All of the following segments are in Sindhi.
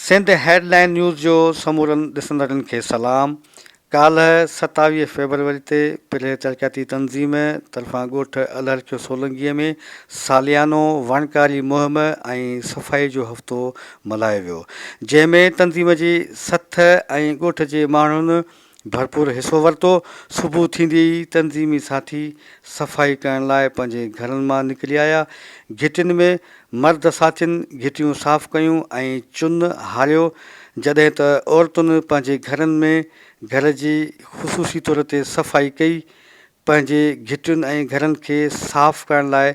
سنڌ هيڊ لائين نيوز جو سمورن ڏسندڙن کي سلام. ڪالهه 27 فيبروري تي پرهه ترقياتي تنظيم طرفان ڳوٺ الهرکيو سولنگي ۾ ساليانو وڻڪاري مهم ۽ صفائي جو هفتو ملهايو ويو جنهن ۾ تنظيم جي سٿ ۽ ڳوٺ جي ماڻهن ڀرپور حصو ورتو. صبح ٿيندي ئي تنظيمي ساٿي صفائي ڪرڻ لاء پنهنجي گهرن مان نڪري آيا. گهٽين ۾ مرد ساٿين گهٽيون صاف ڪيون ۽ چن هاريو، جڏهن ته عورتن پنهنجي گهرن ۾ گهر جي خصوصي طور تي صفائي ڪئي. پنهنجي گهٽين ۽ گهرن کي صاف ڪرڻ لاء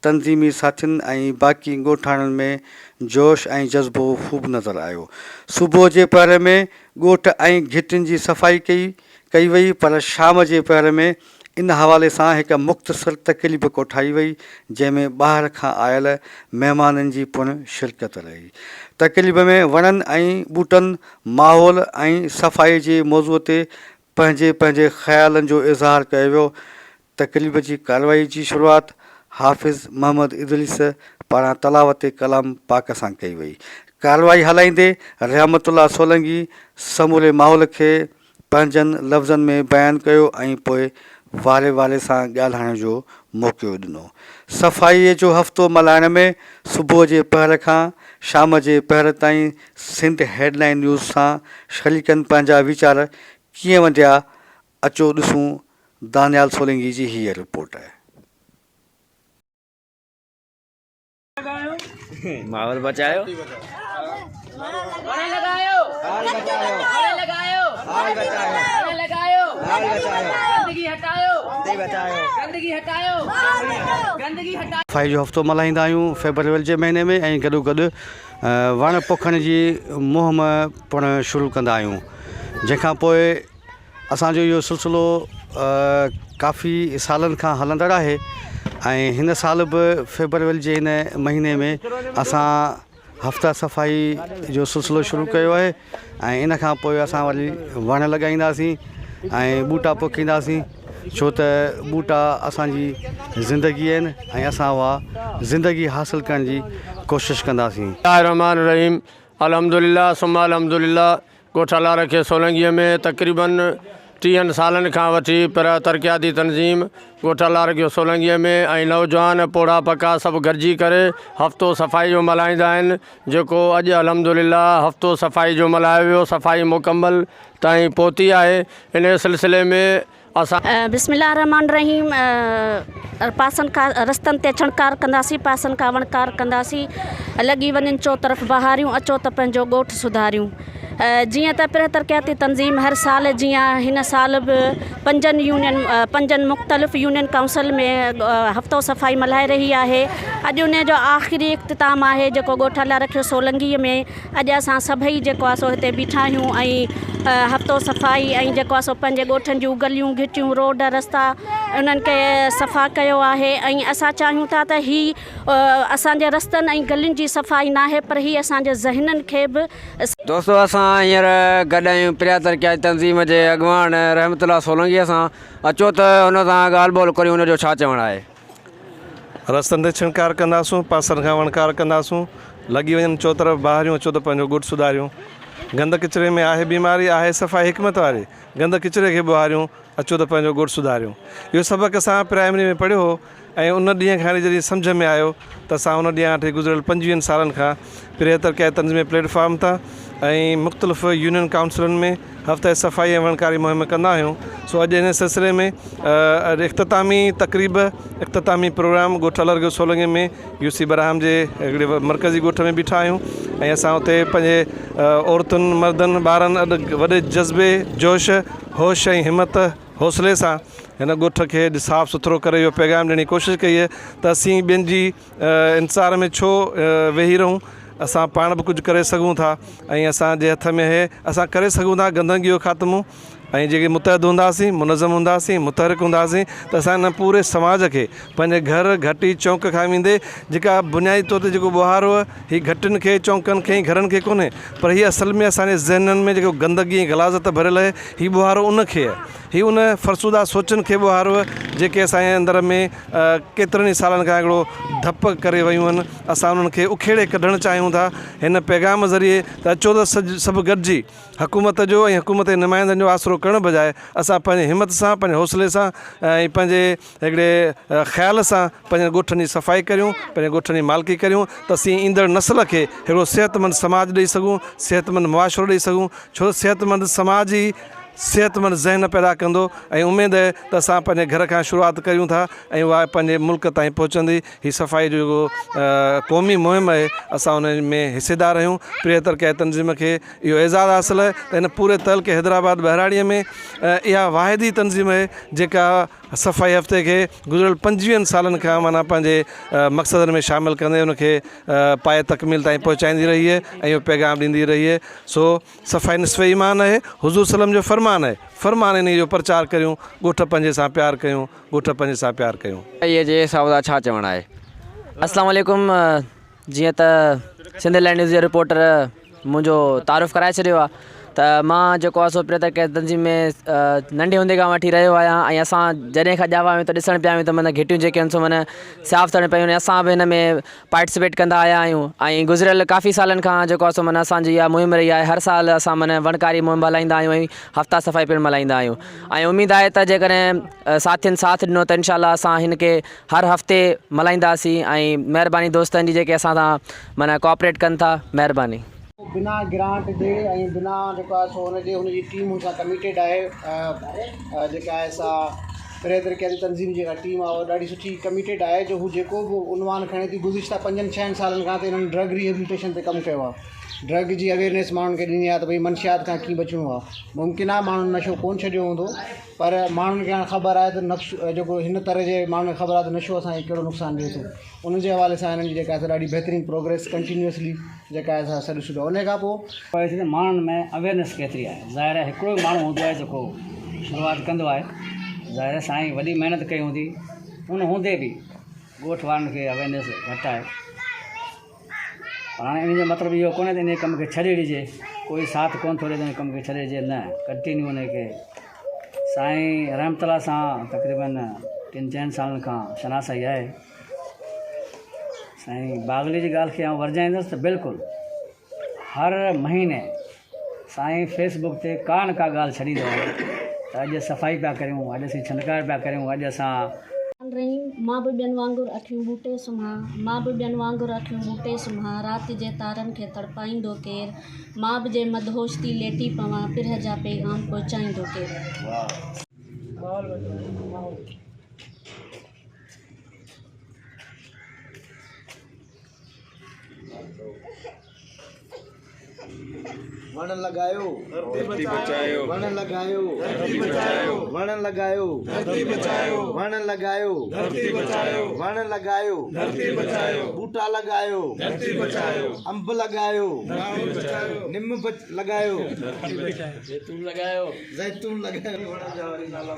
تنظيمي ساٿين ۽ باقي ڳوٺاڻن ۾ جوش ۽ جذبو خوب نظر آيو. صبح جي پهر ۾ ڳوٺ ۽ گهٽين جي صفائي ڪئي ڪئي وئي پر شام جي پهر ۾ ان حوالي سان هڪ مختصر تقريب ڪوٺائي وئي جنهن ۾ ٻاهر کان آيل مهمانن جي پڻ شرڪت رهي. تقريب ۾ وڻن ۽ ٻوٽن، ماحول ۽ صفائي جي موضوع تي پنهنجي پنهنجي خيالن جو اظهار ڪيو ويو. تقريب جي ڪارروائي جي شروعات حافظ محمد ادريس پاران تلاوت ڪلام پاڪ سان ڪئي وئي. ڪارروائي هلائيندي رحمت الله سولنگي سموري ماحول کي پنهنجن لفظن ۾ بيان ڪيو ۽ پوء واري واري سان ڳالهائڻ جو موقعو ڏنو. صفائي جو هفتو ملهائڻ ۾ صبح جي پهر کان شام جي پهر تائين سنڌ هيڊ لائين نيوز سان شريڪن پنهنجا ويچار ڪيئن ونڊيا اچو ڏسون دانيال سولنگي جي هيء رپورٽ. ماحول بچايو. وڻ لڳايو وڻ لڳايو وڻ لڳايو گندگي هٽايو گندگي هٽايو گندگي هٽايو. صفائي جو هفتو ملهائيندا آهيون فيبروري جي مهيني ۾ ۽ گڏو گڏ وڻ پوکڻ جي مهم پڻ شروع ڪندا آهيون جنهن کان پوء اسانجو اهو سلسلو ڪافي سالن کان هلندڙ آهي ۽ هن سال به فيبروري جي هن مهيني ۾ اسان هفته صفائي جو سلسلو شروع ڪيو آهي ۽ ان کان پوء اسان وري وڻ لڳائينداسين ۽ ٻوٽا پوکينداسين ڇو ته ٻوٽا اسان جي زندگي آهن ۽ اسان اها زندگي حاصل ڪرڻ جي ڪوشش ڪنداسين. بسم الله الرحمٰن الرحيم الحمدلله ثم الحمدلله ڳوٺ الله رکي سولنگيء ۾ تقريبن ٽيهن سالن کان وٺي پر ترقياتي تنظيم ڳوٺ الله رکيو سولنگيء ۾ ۽ نوجوان پوڙها پڪا سڀ گڏجي ڪري هفتو صفائي جو ملهائيندا آهن جيڪو اڄ الحمدلله هفتو صفائي جو ملهايو ويو صفائي مڪمل تائين پهتي آهي انهي سلسلي ۾ اسان. بسم الله الرحمٰن الرحيم پاسن کان رستن تي ڇڻڪار ڪنداسين پاسن کان وڻڪار ڪنداسين لڳي وڃن چوطرف بهاريون اچو ته پنهنجو ڳوٺ سڌاريون جيئن ته پرهه ترقياتي تنظيم هر سال جيان هن سال به پنجن يونين پنجن مختلف يونين ڪائونسل ۾ هفتو صفائي ملهائي رهي آهي اڄ ان جو آخري اختتام آهي جيڪو ڳوٺ الله رکيو سولنگي ۾ اڄ اسان سڀئي جيڪو آهي سو هتي بيٺا آهيون ۽ هفتو صفائي ۽ جيڪو آهي سو پنهنجي ڳوٺن جون گليون گهٽيون روڊ رستا انهن کي صفا ڪيو آهي ۽ اسان چاهيون ٿا ته هي اسان جي رستن ۽ گلين جي صفائي ناهي پر هي اسان جي ذهنن کي به دوستو اسان هينئر گڏ آهيون پريا ترقياتي تنظيم جي اڳواڻ رحمت الله سولنگي سان اچو ته ان سان ڳالهه ٻولهه ڪريون ان جو ڇا چوڻ آهي. رستن تي ڇڻڪار ڪنداسون، پاسن کان وڻڪار ڪنداسون، لڳي وڃن چوطرف بهاريون، اچو ته پنهنجو ڳوٺ سڌاريون. گند ڪچري ۾ آهي بيماري، آهي صفائي حڪمت واري، گند ڪچري کي ٻهاريون، اچو ته پنهنجو ڳوٺ سڌاريون. اهو سبق اسان پرائمري ۾ پڙهيو هو ۽ ان ڏينهن کان جڏهن سمجهه ۾ آيو ته اسان ان ڏينهن وٺي گذريل پنجويهن سالن کان پرهتر ڪئي تنظيمي پليٽ فارم تان ۽ مختلف يونين ڪائونسلن ۾ هفته صفائي ۽ وڻڪاري مهم ڪندا آهيون سو اڄ ان سلسلي ۾ اختتامي تقريب اختتامي پروگرام ڳوٺ الرگيو سولنگي ۾ يو سي براهم جي هڪڙي مرڪزي ڳوٺ ۾ بيٺا آهيون ۽ اسان اتي پنهنجي عورتن مردن ٻارن اڄ وڏي جذبي جوش هوش ۽ همت حوصلي سان هن ڳوٺ کي اڄ صاف سٿرو ڪري اهو پيغام ڏيڻ جي ڪوشش ڪئي آهي ته اسين ٻين جي انتظار ۾ ڇو ويهي رهون اسان پاڻ به ڪجهه ڪري سگهون ٿا ۽ اسان جي هٿ ۾ آهي اسان ڪري سگهون ٿا گندگي جو خاتمو ۽ جيڪي متحد هونداسين، منظم هونداسين، متحرڪ هونداسين ته اسان هن پوري سماج کي پنهنجي گهر، گهٽي، چونڪ کان ويندي جيڪا بنيادي طور تي جيڪو ٻوهارو هي گهٽين کي، چونڪن کي ۽ گهرن کي ڪونهي پر هي اصل ۾ اسان جي ذهنن ۾ جيڪو گندگي ۽ غلاظت ڀريل آهي هي ٻوهارو ان کي آهي. هي ان فرسوده سوچن کي ٻوهارو آهي جيڪي اسان جي اندر ۾ ڪيترن ئي سالن کان هڪڙو ڌپ ڪري ويون آهن. اسان انهن کي اکيڙي ڪڍڻ چاهيون ٿا هن پيغام ذريعي ته اچو ته سڀ گڏجي حڪومت جو ۽ حڪومت جي نمائندن جو آسرو ڪرڻ بجاء اسان پنهنجي همت سان پنهنجي حوصلي سان ۽ پنهنجي هڪڙي خيال سان پنهنجن ڳوٺن جي صفائي ڪريون پنهنجي ڳوٺن جي مالڪي ڪريون ته اسين ايندڙ نسل کي هڪڙو صحتمند سماج ڏئي سگهون صحتمند معاشرو ڏئي سگهون ڇو ته صحتمند سماج ئي صحتمند ذهن پيدا ڪندو ۽ اميد آهي ته اسان پنهنجي گهر کان شروعات ڪريون ٿا ۽ اها پنهنجي ملڪ تائين پهچندي هي صفائي جو جيڪو قومي مهم آهي اسان ان ۾ حصيدار آهيون پريهه ترقياتي تنظيم کي اهو اعزاز حاصل آهي ته هن پوري تعلقي حيدرآباد ٻهراڙي ۾ اها واحد ئي تنظيم آهي جيڪا صفائي هفتي کي گذريل پنجويهن سالن کان معنيٰ پنهنجي مقصدن ۾ شامل ڪندي ان کي پايه تڪميل تائين پهچائيندي رهي آهي ۽ اهو پيغام ڏيندي رهي آهي سو صفائي نصف ايمان آهي حضور صلعم جو فرمان آهي فرمان انهي جو پرچار ڪريون ڳوٺ پنهنجي سان پيار ڪيون ڳوٺ پنهنجي سان پيار ڪيون. اي جي صاحب دا ڇا چوڻ آهي. اسلام عليڪم جيئن ته سنڌ لينڊ نيوز جي رپورٽر منهنجو تعارف ڪرائي ڇڏيو آهي ته مان جيڪو آهي سو پريتر ڪيس تنظيم ۾ ننڍي هوندي کان وٺي رهيو آهيان ۽ اسان جڏهن کان ڄاوا آهيون ته ڏسڻ پيا آهيون ته معنيٰ گهٽيون جيڪي آهن سو معنيٰ صاف ٿيڻ پيون اسان به هن ۾ پارٽيسپيٽ ڪندا آيا آهيون ۽ گذريل ڪافي سالن کان جيڪو آهي سو معنيٰ اسان جي اها مهم رهي آهي هر سال اسان معنيٰ وڻڪاري مهم به هلائيندا آهيون ۽ هفتا صفائي پڻ ملهائيندا آهيون ۽ اميد آهي ته جيڪڏهن ساٿين ساٿ ڏنو ته انشاء الله اسان هن کي هر هفتي ملهائينداسين ۽ مهرباني دوستن جي جيڪي اسان سان معنيٰ ڪوآپريٽ ڪن ٿا مهرباني. بنا گرانٽ جي ۽ بنا جيڪو آهي سو ان جي ان جي ٽيم ان سان ڪميٽيڊ آهي جيڪا آهي سا پري ترقياتي تنظيم جي جيڪا ٽيم آهي اها ڏاڍي سٺي ڪميٽيڊ آهي جو هو جيڪو به عنوان کڻي ٿي گذشته پنجن ڇهن سالن کان ته انهن ڊرگ ريهيبليٽيشن تي ڪم ڪيو آهي ڊرگ جي اويئرنيس ماڻهن کي ڏني آهي ته ڀئي منشيات کان ڪيئن بچڻو آهي ممڪن آهي ماڻهن نشو ڪونه ڇڏيو هوندو پر ماڻهن کي هاڻي خبر آهي ته نقش جيڪو هن طرح جي ماڻهن کي خبر آهي ته نشو اسان کي ڪهڙو نقصان ڏئي ٿو ان جي حوالي سان هنن جي جيڪا آهي سا ڏاڍي بهترين پروگريس ڪنٽينيوسلي جيڪا آهي سا اسان ڏسون ٿا ان کان پوء. پئي ٿي ته ماڻهن ۾ اويئرنيس ڪيتري آهي ظاهر آهي هڪڙو ئي ماڻهو هوندو آهي جيڪو شروعات ڪندو آهي ظاهر آهي سائين وڏي محنت ڪئي هوندي ان هوندي به ڳوٺ وارن کي اويئرنيس گهٽ آهي پر هاڻي ان جو مطلب اهو ڪونهي ته ان ڪم کي ڇڏي ڏجي ڪوئي ساٿ ڪونه ٿو ڏي ته ان ڪم کي ڇڏي ڏجي نه ڪنٽينيو ان کي سائين رحمت الله سان تقريبن ٽن چئن سالن کان شناسائي آهي سائين باغلي جي ڳالهه کي آئون ورجائيندس ته بلڪل هر مهيني سائين فيس بڪ تي ڪا نه ڪا ڳالهه ڇڏيندو آهي ته اڄ صفائي پيا ڪريون اڄ اسين ڇنڊڪار پيا ڪريون اڄ اسان رحيم، مان به ٻين وانگر اکيون ٻوٽي سمهان، مان به ٻين وانگر اکيون ٻوٽي سمهان، رات جي تارن کي تڙپائيندو ڪير، مان به جي مدهوش ٿي ليٽي پوان، پرهه جا پيغام پهچائيندو ڪير. وڻ لڳايو ڌرتي بچايو وڻ لڳايو ڌرتي بچايو وڻ لڳايو ڌرتي بچايو وڻ لڳايو ڌرتي بچايو وڻ لڳايو ڌرتي بچايو ٻوٽا لڳايو ڌرتي بچايو انب لڳايو ڌرتي بچايو نم لڳايو ڌرتي بچايو زيتون لڳايو زيتون لڳايو وڻ جا وري نالا